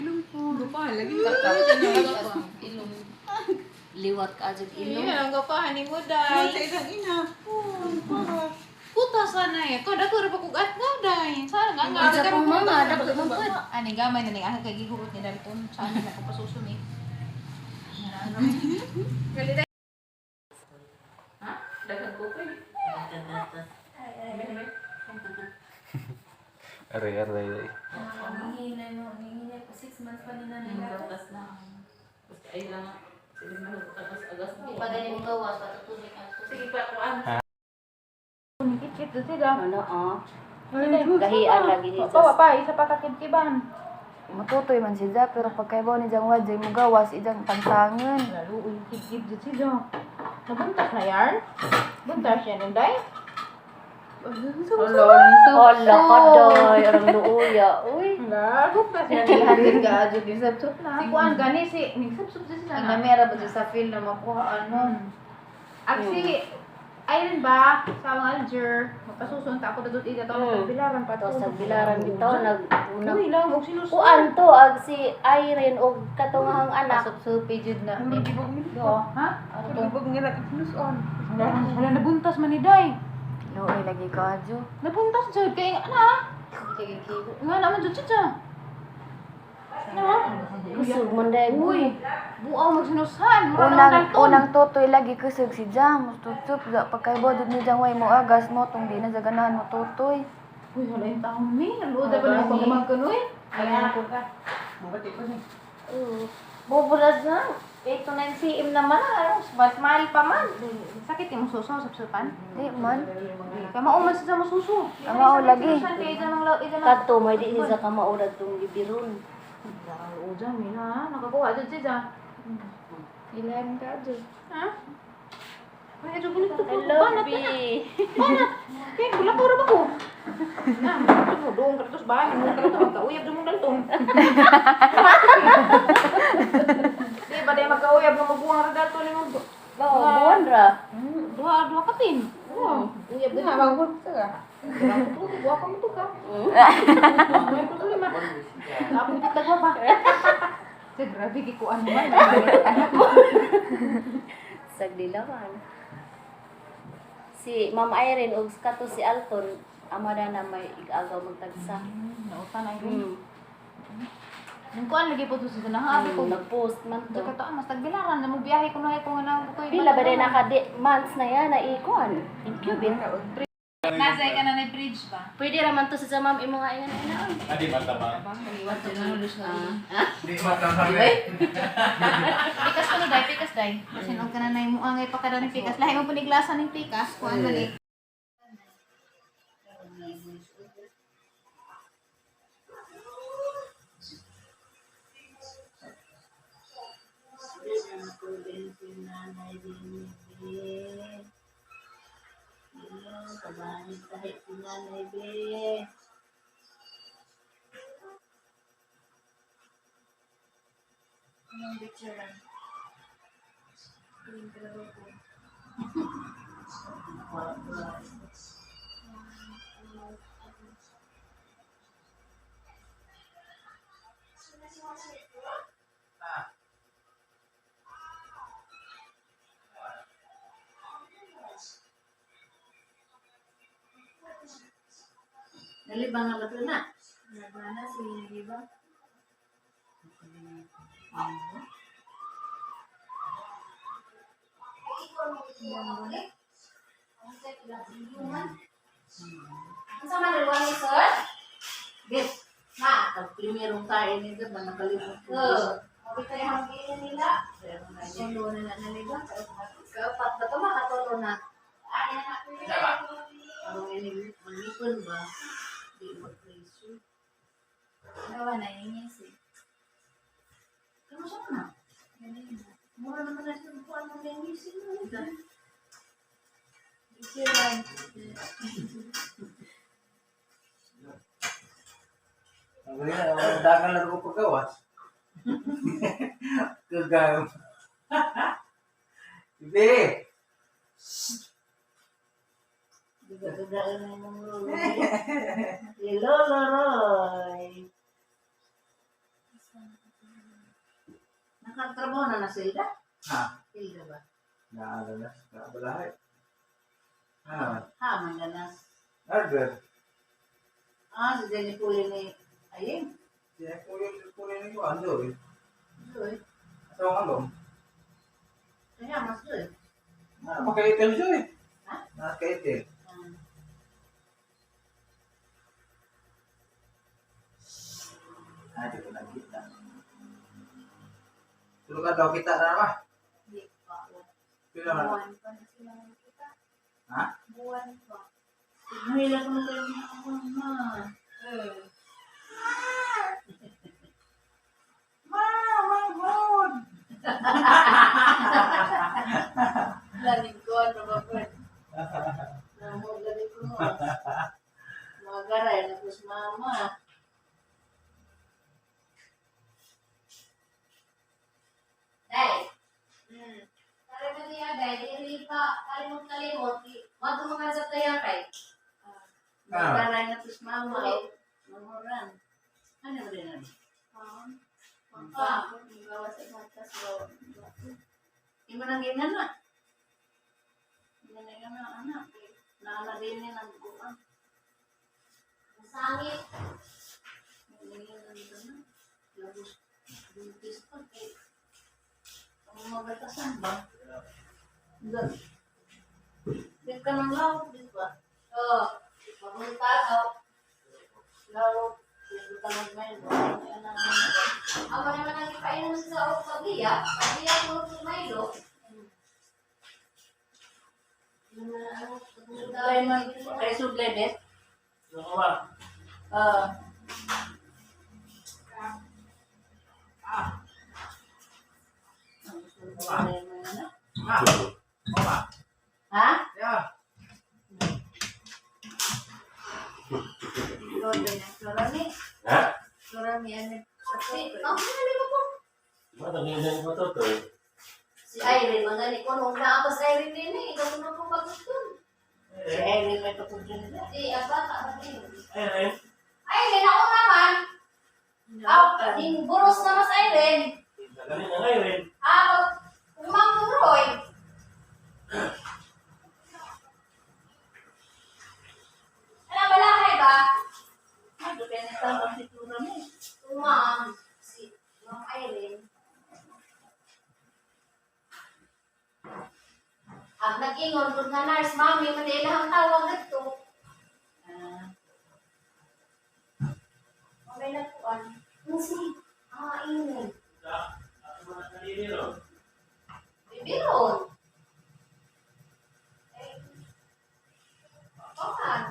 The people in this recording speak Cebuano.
Ilong po. Gupa, lagi Ilong. Liwat ka jud Ilong. ilong. Yan ang gupahan ni Ay, Muday. sa isang ina. Para. Puta sana eh. Kau dako ra pa kugat nga day. Sana nga nga. Sa pong mama, dako man pud. Ani gamay na ning ang kay gihurot ni Dalton. Sana na ko pasusumi. Ha? Daghan ko pa. Aray, aray, aray. Nangihinay mo, nangihinay pa. 6 months pa nila nila. Ay lang. Sige na agas agas. Di pa gani mo gawas patutubig ato. Sige pa kuan. Kit do sila. Ano ah. Gahian lagi ni Pa pa isa pa kakibkiban. Matutoy man siya, pero pagkaibaw ni Jang Wajay mo gawas, ijang tangtangan. Lalo uy kibkib jud sila. Nabuntas na yarn. Buntas yan unday. Hala ka day, arang luoya. Uy. Buntas yan. Hatid ka adyo di sabsop na. Si kuan gani si nigsubsob sila. Ang namera ba sa feel na makuha ano? Ag si Irene ba sa mga Alger, magpasusunta ako dadot ida to bilaran pa To sa bilaran bitaw nag unang Uy lang og sinusun. Kuan to ag si Irene og katungahang anak. Pasop-supi jud na. Do, ha? Tubog nila sinuson. Wala wala nabuntas man ni Day. Luoy lagi ka adyo. Nabuntas jud kay ana. Nga naman jud siya. Ano? Kusog man day. Uy, buaw magsinusan. Mura lang Unang dalton. unang tutoy lagi kusog si Jang, mututsup za pagkaibaw dud ni Jang way mo agas mo tong di na jaganahan mo tutoy. Uy, wala yung taong mi. Luod pa na pag kunoy. Ayan ko. Mabati pa niya. Bubulas na. 8 to 9 cm naman. Ano, mas mahal pa man. Sakit yung suso, sapsupan. Di man. Kamao man sa masuso. Kamao lagi. Kay ida nang ida nang Kadto may di siya kamaurad tong gibiron. Uja, mina. Nakakuha dyan siya. Ilan ka adyo? Ha? Ay, medyo ginito ko. Hello, Banat B. na. Banat. Kaya, gula ko ba ko? Na, ito mo, doon ka sa bahay. Doon ka to, magkauyab doon mong dalton. Di ba di magkauyab ng maguwang ra dalton ni mo? Ba, buwan ra. Duha, duha ka tin. Oo. Uyab Nga, din. magbot ka. Duha ka mo to ka. May problema. Tapos kita pa. Sa grabe gikuan man. Sagdilawan. Si Ma'am Irene og kato si Alton ama na na may igagaw magtagsa. Nautan ay rin. Nung kuan lagi po to sa nahabi ko. Nag-post man to. Di ka mas tagbilaran na mo biyahe ko na ko nga na ko. Pila ba din naka di, months na yan na ikuan? Incubate. Nasa ka na na bridge ba? Pwede ra man to sa ma'am imo nga ingan inaon. Adi matabang. Di matabang eh. Pikas ko no day, pikas day. Kasi nung ka na na mo angay pa ka na ng pikas. Lahi mo paniglasa ng pikas kuan man eh. Dali ba nga ba na? Nagana si ba? Unsa man dalawa ni sir? Yes. Ma, pag primerong kain nito, ba nakalimot ko. Oo. Mabit tayo ang gilan nila. Tulo na na naliba. Kaupat ba to makatulo na? Ay na. Parang ini manipon ba? Di mag-pressure. Gawa na ingis eh. Kamusta ka na? Mura naman na siya buwan ng linisin mo. Ang galing na, ang dagan lang ko paggawas. Kagam. Ibe! Di ba gagaan na mong lolo? Si Lolo Roy. Nakatrabaho na na si Hilda? Ha? Hilda ba? Naalalas. Naabalahay. Ha? Ha, mandanas. Hardware. Ah, si Jenny Puli ni Ayeng. Siya kuya ni ko ando eh. Joy. Asawa ka lom. Kaya mas Joy. Na makaitil siya eh. Ha? Nakaitil. Ah. Ah, di ko nakita. Tulog ka daw kita na ba? Di pa. Pila man? Buwan pa na sila nakita. Ha? Buwan pa. Mahila ko na kayo mga mama. Ma, my God! Lanig ko, ano ba ba? Namod lanig ko no. Magaray na ko sa mama. Day. Para ba niya, day, dili pa kalimot-kalimot. Wato mga sa tayo kay. Ah. Magaray na ko sa mama. Mamuran. Ano ba din ano? Maka, gawa sa gatas gawa. Imo nang ginan na. Imo nang ginan anak. Naala din niya nang kuan. Sangit. Labos. Buntis pa kay. Ang magatasan ba? Di ka ng lawak, di ba? Oh, magunta oh. Lawak, di ka ng Milo. Ano ang Amo naman ang ipainom sa pagbiya. Pagbiya ko si Milo. Kay man kay sublay bet. Ano ba? Ah. Ma. Mama. Ha? Ya. Ha? Si, oh, ano mo po? Matangin ko to to. Si Irene, magani ko nung naapa sa Irene din eh. Ikaw na po pagkutun. Si Irene may patudyo nila. Si Aba, ka din. Ayun. Irene, ako naman. Ah, ning buros na mas Irene. Galing na ngayon. Ah, umamuroy. Ano, balahay ba? Ano kaya natawag si Tura mo? Umam, si Ma'am Irene. Ang nag-ingon, kung nga nurse, mami, manila ang tawag nito. Ah, Okay na po, ano? Ang si, ah, ingon. Bibiron. Eh, paman.